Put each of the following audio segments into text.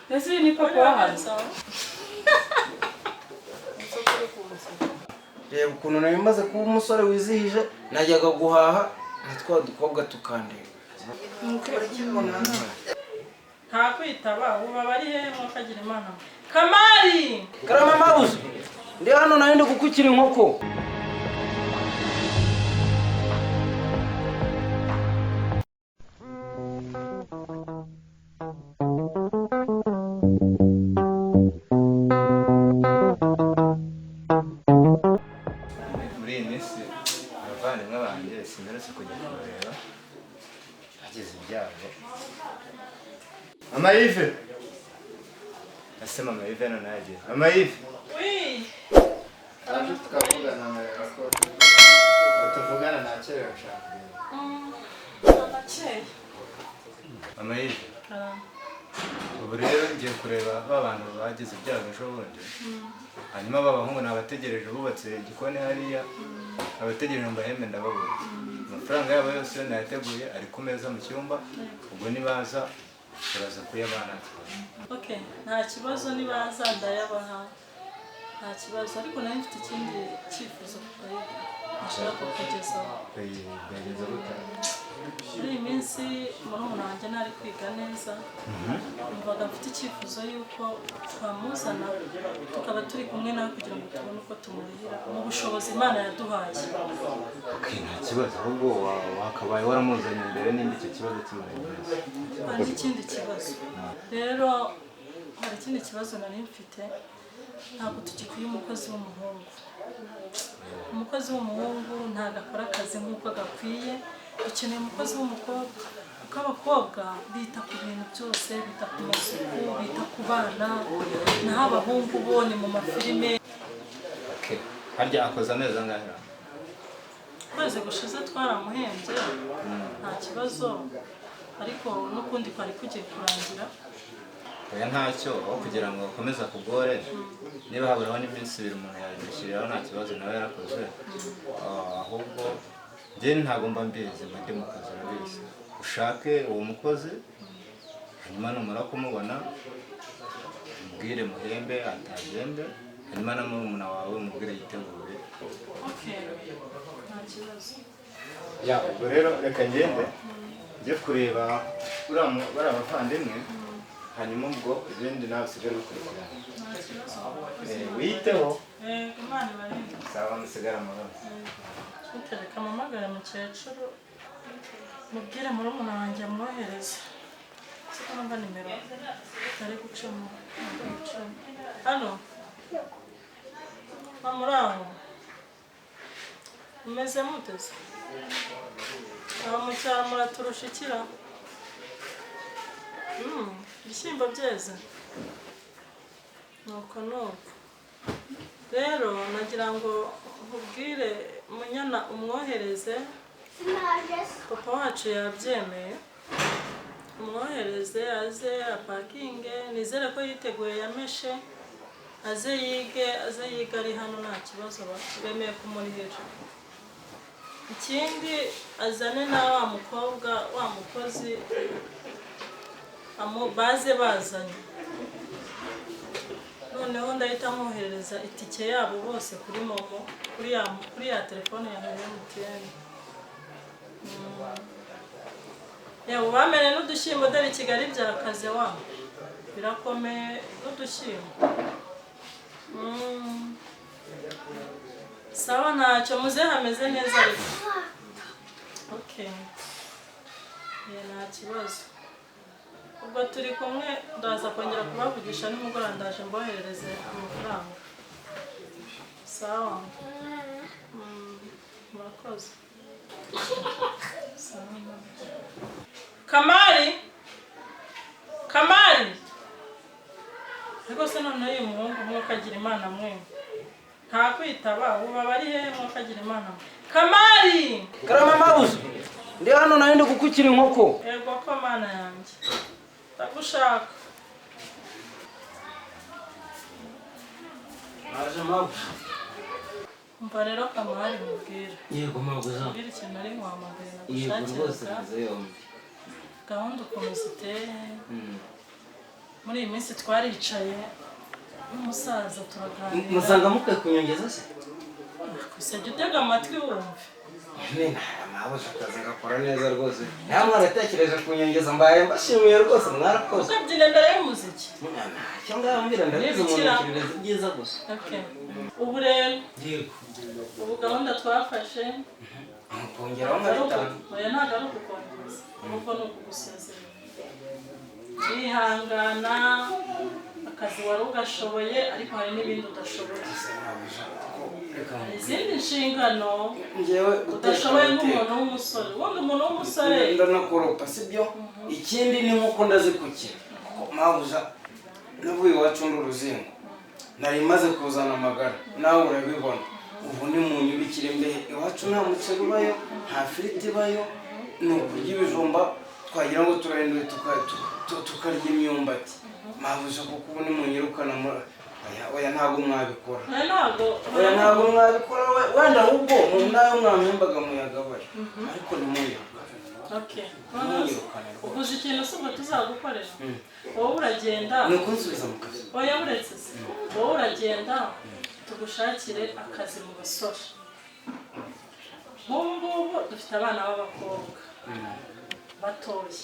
Ese uyu ni papa wa hano? Reba ukuntu nari maze kuba umusore wizihije, najyaga guhaha na twa dukobwa tukandeba. Nta kwitaba, ubu aba ari hehe mwakagira Imana? Kamari! Karama mabuze, ndi hano, nari ndi gukukira inkoko. Muri iyi minsi abavandimwe banjye simperutse kujya kubareba, bagize ibyago. Mama Yves, ese mama Yves none yagiye? Mama Yves! Wi. Aje tukavugana nkareba ko tuvugana, ntakerewe nshaka kugenda. Ndakeye. Mama Yves, ubu rero ngiye kureba ba bantu bagize ibyago ejo bundi, hanyuma ba bahungu nabategereje bubatse igikoni hariya, abategereje mbahembe, ndababura. Amafaranga yabo yose nayateguye, ari ku meza mu cyumba. Ubwo nibaza turaza kuyabaha, nta kibazo. Okay, nta kibazo, nibaza ndayabaha, nta kibazo. Ariko nari mfite ikindi cyifuzo kubayiga nashaka kukugezaho. Byagenze gute? Muri iyi minsi murumuna wanjye ntari kwiga neza. Numvaga mfite icyifuzo y'uko twamuzana tukaba turi kumwe nawe kugira ngo tubone uko tumurihira mu bushobozi Imana yaduhaye. Okay, nta kibazo. Ahubwo wakabaye waramuzanye mbere nimba icyo kibazo kimara iminsi. Hari n'ikindi kibazo rero, hari ikindi kibazo nari mfite. Ntabwo tugikwiye umukozi w'umuhungu. Umukozi w'umuhungu ntabwo akora akazi nk'uko gakwiye. Dukeneye umukozi w'umukobwa, kuko abakobwa bita ku bintu byose, bita ku masuku, bita ku bana, naho abahungu bo ni mu mafilime. Okay, harya akoze amezi angahe? Ukwezi gushize twaramuhembye, nta kibazo, ariko n'ukundi kwari kugiye kurangira. Oya, ntacyo. Aho kugira ngo akomeze akugore, niba haburaho n'iminsi 2 umuntu yabimushyiriraho, nta kibazo, nawe yarakoze. Ahubwo njye ntabwo mba mbizi, mba ndi mu kazi, urabizi. Ushake uwo mukozi, hanyuma numara kumubona umubwire muhembe atagende, hanyuma na murumuna wawe umubwire yitegure. Okay, nta kibazo. Ya, ubwo rero reka ngende njye kureba bariya bavandimwe, hanyuma ubwo ibindi nawe usigare ubikurikirana. Nta kibazo. Wiyiteho. Imana ibarinde. Sawa, musigare amahoro. Reka mpamagare mukecuru mubwire murumuna wanjye amwohereze. Siko numva nimero ari gucamo, ari gucamo. Hano mama, uri aho umeze muteze? Aho mu cyaro muraturusha ikira? Ibishyimbo byeze, nuko nuko rero nagira ngo nkubwire Munyana umwohereze. Papa wacu yabyemeye, umwohereze aze apakinge. Nizere ko yiteguye, yameshe, aze yige, aze yige ari hano, nta kibazo, bemeye kumurihira. Ikindi azane na wa mukobwa wa mukozi, baze bazanye. Noneho ndahita mwoherereza itike yabo bose kuri MoMo, kuri ya telefone ya MTN. Yewe, bamene n'udushyimbo, dore i Kigali byakaze wa, birakomeye n'udushyimbo. Sawa, ntacyo, muze hameze neza ariko. Okay, nta kibazo. Ubwo turi kumwe, ndaza kongera kubavugisha nimugoroba, ndaje mboherereze amafaranga. Sawa. Murakoze. Sawa. Kamari, Kamari! Ariko se noneho uyu muhungu mwuka agira Imana mwe, nta kwitaba, ubu aba ari hehe mwuka agira Imana mwe? Kamari! Karama mabuze, ndi hano, nari ndi gukukira inkoko. Yego ko Mana yanjye, ndagushaka. Naje mabuze. Umva rero Kamari, mubwire. Yego mabuze. Mbwira ikintu nari nkuhamagaye. Yego rwose. Nagushakiraga Meze yombi. gahunda ukuntu ziteye. Muri iyi minsi twaricaye n'umusaza turaganira. Musanga mukwiye kunyongeza se? Gusa jya utega amatwi wumve. Nyine mabuja, akazi gakora neza rwose. Nawe mwaratekereje kunyongeza, mbaye mbashimiye rwose, mwarakoze. Ukabyina imbere y'umuziki. Ntacyo ngambwira, ndabizi umuntu N'ibikira. akirereza ibyiza gusa. Okay. Ubu rero, Yego. ubu gahunda twafashe Kongeraho nka 5. Oya, ntabwo ari ukukongeza, ahubwo ni ukugusezerera. Wihangana, akazi wari ugashoboye, ariko hari n'ibindi udashoboye. Reka. Hari izindi nshingano Njyewe guteka, udashoboye guteka. nk'umuntu w'umusore. Ubundi umuntu w'umusore Ndanakoropa, sibyo? Ikindi ni nkuko ndazikukira, kuko mabuja navuye iwacu ndi uruzingo, nari maze kuzana amagara, nawe urabibona. Ubu ni mu nyubikire imbehe. Iwacu nta muceri ubayo, nta firiti ibayo, ni ukurya ibijumba, twagira ngo turahinduye tukarya imyumbati. Mabuja, kuko ubu ni mu nyirukana oya, oya, ntabwo mwabikora. Oya, ntabwo. Oya, ntabwo mwabikora. Wenda ahubwo mu nayo mwampembaga muyagabare, ariko ntimuyirukane. Okay. Ntimuyirukane rwose. Uguze ikintu si ubwo tuzagukorera. Wowe uragenda. Ni ukunsubiza mu kazi? Oya, uretse se, wowe uragenda tugushakire akazi mu basore. Nk'ubu ngubu dufite abana b'abakobwa batoya.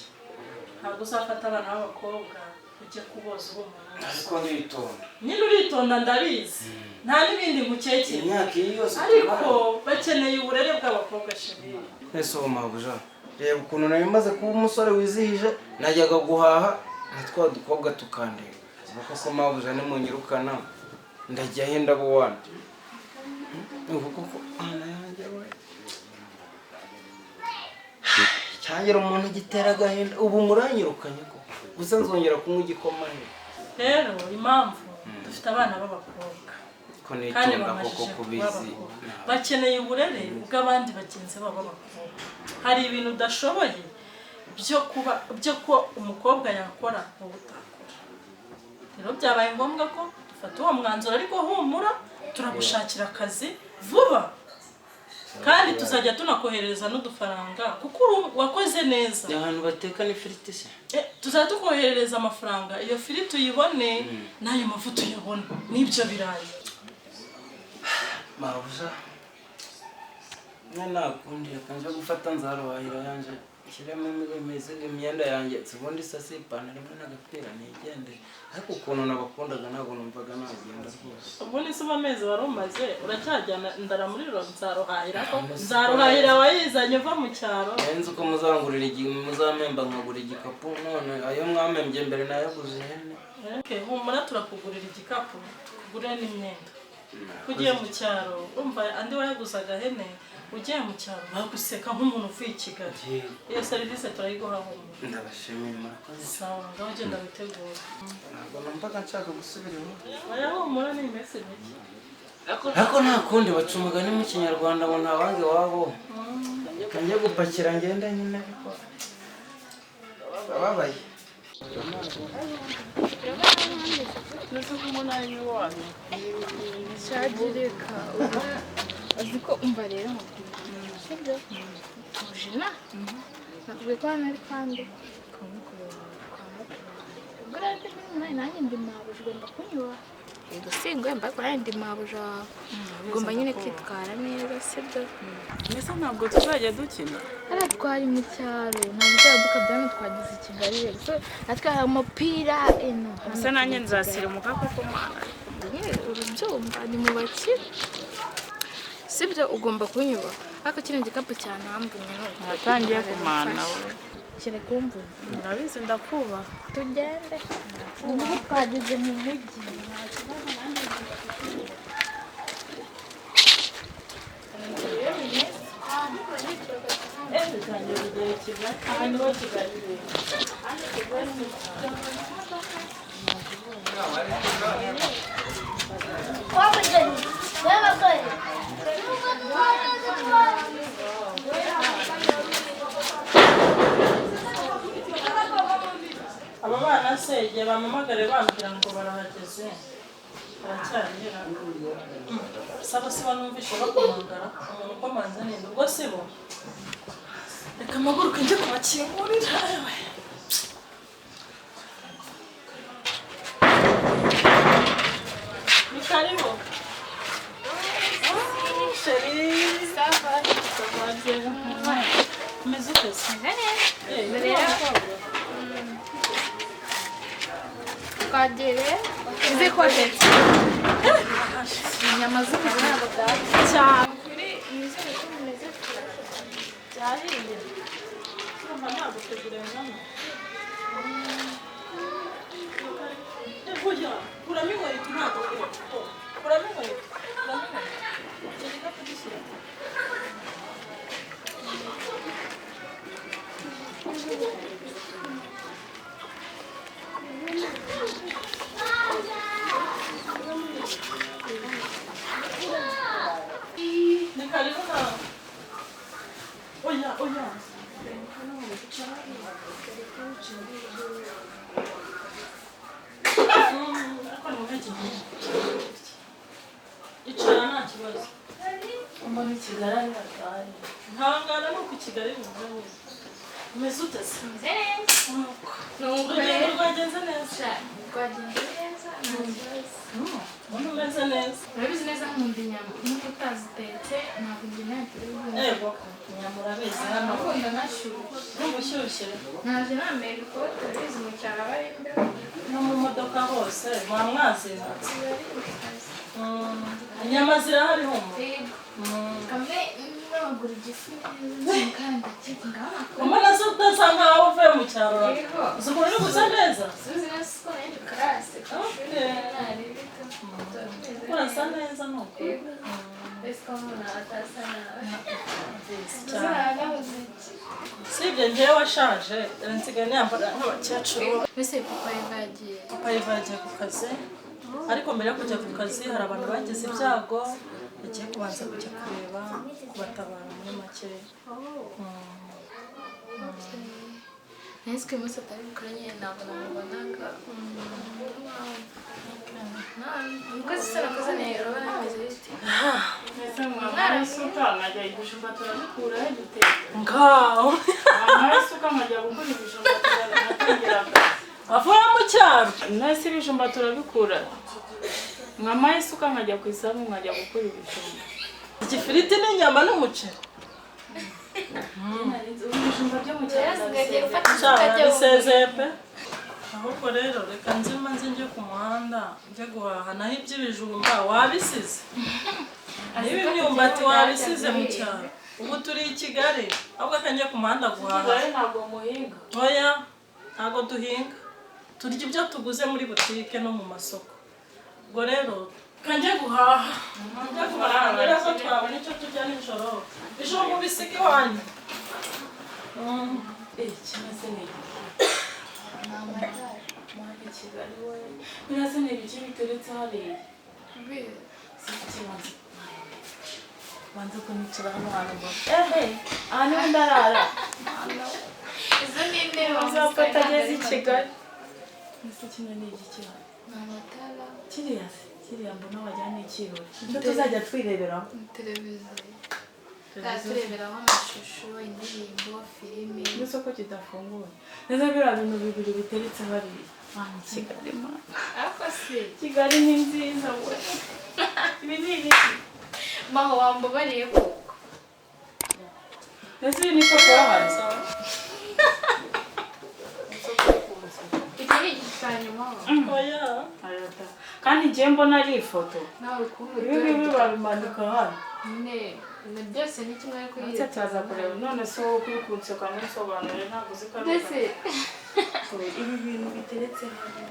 Ntabwo uzafata abana b'abakobwa ujye kuboza uri umuntu. Ariko nditonda. Nyine uritonda, ndabizi, nta n'ibindi ngukekera. Imyaka iyi yose Ariko bakeneye uburere bw'abakobwa, chérie. Ese ubu mabuja, reba ukuntu nari maze kuba umusore wizihije, najyaga guhaha na twa dukobwa tukandeba. Ubu koko mabuja nimunyirukana ndajya he? Ndabo wande ubu koko? Ana yanjye we, cyangira umuntu gitera agahinda. Ubu muranyirukanye ko gusa nzongera kunywa igikoma he? Rero impamvu dufite abana b'abakobwa Ko kandi nitonda koko bamajije kuba kubizi. abakobwa, bakeneye uburere bw'abandi bagenzi babo b'abakobwa. Hari ibintu udashoboye byo kuba byo ko umukobwa yakora wowe utakora. Rero byabaye ngombwa ko dufata uwo mwanzuro, ariko humura, turagushakira akazi vuba kandi tuzajya tunakoherereza n'udufaranga kuko wakoze neza. Ahantu bateka n'ifiriti se? Tuzajya tukoherereza amafaranga, iyo firiti uyibone n'ayo mavuta uyabone n'ibyo birayi. Mabuja, mwe nakundi, reka nje gufata nzaruhahira yanje, nshyiremo imizigo, imyenda yanjye, ubundi isasi, ipantaro imwe n'agapira, nigendere. Ariko ukuntu nabakundaga, ntabwo numvaga nagenda rwose. Ubundi se uba amezi wari umaze uracyajyana ndara muri nzaruhahira ko nzaruhahira wayizanye uva mu cyaro? Nzi uko muzangurira igihe muzampemba nkagura igikapu, none ayo mwampembye mbere nayaguze ihene. Okay, humura, turakugurira igikapu, tukugurire n'imyenda. Ko ugiye mu cyaro, urumva andi wayaguze agahene, ugiye mu cyaro baguseka nk'umuntu uvuye i Kigali. Iyo serivisi turayiguha, humura. Ndabashimiye, murakoze. Sawa, ngaho ugenda witegura. Ntabwo numvaga nshaka gusubira iwacu. Oya, humura, ni iminsi mike. Ariko nta kundi, baca umugani mu Kinyarwanda ngo ntawange iwabo. Reka njye gupakira ngenda nyine, ariko bababaye. Ndetse ko umuntu ari iwanyu. Shagireka uzi ko umva rero nkubwira, sibyo? Tuje na nakubwiye ko hano ari kwande kwa mukuru wawe, kwa mukuru wawe. Ubwo rero ndi muri munani, nanjye ndi mabuja, ugomba kunyubaha. Yego, singwemba, ariko nanjye ndi mabuja wawe, ugomba nyine kwitwara neza, sibyo? Mbese ntabwo tuzajya dukina? Hariya twari mu cyaro, ntabwo tuzajya dukabya. Hano twageze i Kigali rero, so natwe hari umupira eno. Mbese nanjye nzasirimuka koko mwana? Nyine urabyumva, ni mu bakire, sibyo? Ugomba kunyubaha. Ariko kino gikapu cyanamvunye none. Natangiye kumana we. Kiri kumvuna. Urabizi ndakubaha. Tugende, ubu twageze mu mujyi, nta kibazo, nanjye ngomba kukunyubaha. Dutangiye kugera i Kigali, aha niho Kigali iri. Aba bana se igihe bampamagare bambwira ngo barahageze, baracyarihera? Saba siba numvishe bakomangara, umuntu ukomanze ninde? Ubwo sibo? Reka mpaguruke njye kubakingurira. Ewe. Rero twagiye rero izi kotetse inyama z'ubu ntabwo byapfa Cyane. Kuri nizere ko bimeze fresh. Byahiye. Urumva ntabwo tugirengana. Oya, kuramo inkweto ntabwo kuramo inkweto, kuramo inkweto. Icyo gikapu gishyira. Ni karibu nawe. Oya, oya. Ariko ni muri iki gihe. Icara nta kibazo. Mbona i Kigali ari hatari. Ntangana ni uko i Kigali bimeze neza. Umeze ute se? Bimeze neza. Nuko. Nuko Urugendo rero rwagenze neza. rwagenze neza nta kibazo. Ubona umeze neza. Urabizi neza nkunda inyama nubwo utazitetse ntabwo njye nahita ubwumva. Yego, inyama urabizi hano. Nkunda nashyushye. Ndumva ushyushye. Naje nambaye ikote urabizi mu cyaro aba ari imbeho. No mu modoka hose muba mwazindutse. Biba ari ibikaze. Inyama zirahari humura. Yego. Kamwe nagura igifu neza kandi ndakeka ngaho. Mbona se udasa nkaho uvuye mu cyaro. Yego. Uzi ukuntu uri gusa neza? Suzi na siko nari karase ku ishuri nari bito. Urasa neza ni uko. Yego. Ese ko umuntu atasa nabi. Cyane. Nabuze iki? Sibye njyewe washaje, dore nsigaye niyambara nk'abakecuru. Mbese papa Eva yagiye. Papa Eva yagiye ku kazi, ariko mbere yo kujya ku kazi hari abantu bagize ibyago, yagiye kubanza kujya kureba, kubatabara muri make. Nahise uyu munsi atari bukore nyine ntabwo namubonaga. Umukozi se nakoze neza urabona bimeze bite? Mbese mwamara isuka nkajya ibijumba turabikura he duteka. Ngaho! Mwamara isuka nkajya gukura ibijumba turabitangira akazi. Avuye mu cyaro! Nese ibijumba turabikura. Mwamara isuka nkajya ku isambu nkajya gukura ibijumba. Igifiriti n'inyama n'umuceri. Ibijumba byo mu cyaro Yarasigaye gufata isuka Cyane ajya bisezeye pe. Ahubwo rero reka nze maze njye ku muhanda njye guhaha naho iby'ibijumba wabisize. Niba imyumbati wabisize mu cyaro. Ubu turi i Kigali ahubwo reka njye ku muhanda guhaha. Kigali ntabwo muhinga. Oya, ntabwo duhinga. Turya ibyo tuguze muri butike no mu masoko. Ubwo rero reka njye guhaha. Njye guhaha mbere ko twabona icyo turya nijoro. Bijumba ubisige iwanyu. Kimeze ni igiki? Mwana Kigali we. Birasa ni ibiki biteretse hariya? Si ikibanza. Banza kunicara hano hantu mbona. Ehe, aha niho ndarara. Izo ni intebe Uzafata ageze i Kigali. Ese kino ni igiki hano? Ni amatara. Kiriya se, kiriya mbona wagira ni ikirori. Nicyo tuzajya twireberaho. Ni televiziyo. Tureberaho amashusho, indirimbo, filime. N'isoko kidafunguye. Neza biriya bintu bibiri biteretse hariya. Mwana Kigali mwana. Ariko se Kigali ni nziza we. Ibi ni ibiki? maho wambabariye koko. Ese iri ni isoko y'ahantu? Iki ni igishushanyo maho. Oya. Arata. Kandi njye mbona ari ifoto. Nawe ukuntu Ibi ngibi babimanika hano. Nyine ni byose ni kimwe ariko Ndetse turaza kureba none se wowe kuri kunseka ntusobanure ntabwo uzi ko ari Mbese ibi bintu biteretse hano.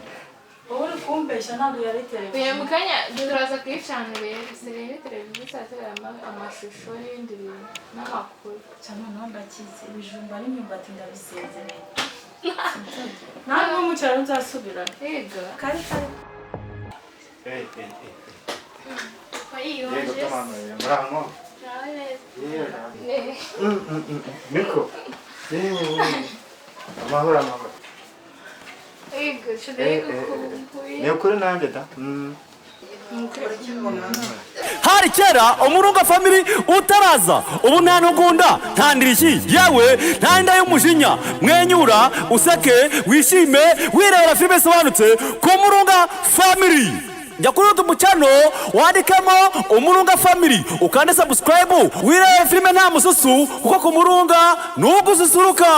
Wowe uri kumbeshya ntabwo yari uyu televiziyo. mu kanya turaza kuyicana rero rero televiziyo tuzateramo amashusho n'ibindi bintu n'amakuru. Cyane noneho ndakizi ibijumba n'imyumbati ndabisezereye. Nta n'umwe mu cyaro nzasubira. Yego. Kari kari. Eh, eh, eh. Yego Wayiyonje. tamam, muraho. Nawe neza. Yego. Ne. Niko. Yewe. Amahoro amahoro. Yego, Eh, shuderi eh, eh. gukumbuye. Ni ukuri nanjye da. Hari kera Umurunga Family utaraza, ubu nta ntugunda, nta ndirishyi, yewe nta nda y'umujinya. Mwenyura, useke, wishime, wirebera filime isobanutse ku Murunga Family. Jya kuri YouTube channel wandikemo Umurunga Family, ukande subscribe, wirebera filime nta mususu, kuko ku Murunga ni ugususuruka.